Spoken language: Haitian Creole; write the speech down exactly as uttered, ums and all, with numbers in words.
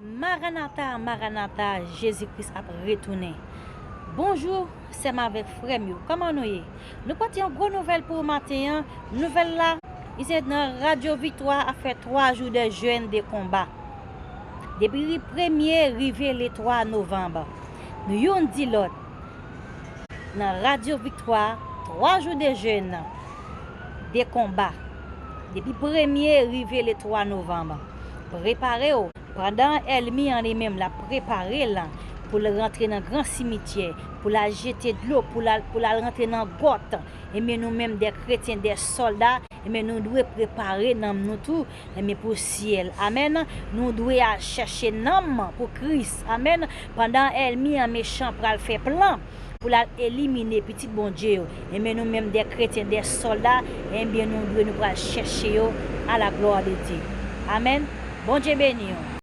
Maranata, Maranata, Jezi Kris ap retounen. Bonjou, sè m avèk frè m yo, kòman nou ye? Nou pote yon gwo nouvèl pou w maten an. Nouvèl la, li se nan Radyo Viktwa ap fè twa jou de jèn de konba. Depi premye rive le twa novanm. Nou youn di lòt, nan Radyo Viktwa, twa jou de jèn, de konba. Depi premye rive le twa novanm. Prepare w. Pandan ènmi an li menm l ap prepare l pou l rantre nan gran simityè, pou l al jete dlo, pou l al, pou l al rantre nan gwòt, ebyen nou menm de kretyen, de sòlda, ebyen nou dwe prepare nanm nou tou, ebyen pou syèl. Amèn. Nou dwe al chèche nanm pou Kris. Amèn. Pandan ènmi an mechan pral fè plan pou l al elimine pitit Bondye yo, ebyen nou menm de kretyen, de sòlda, ebyen nou dwe, nou pral chèche yo à la gloire de Dieu. Amèn. Bondye beni w.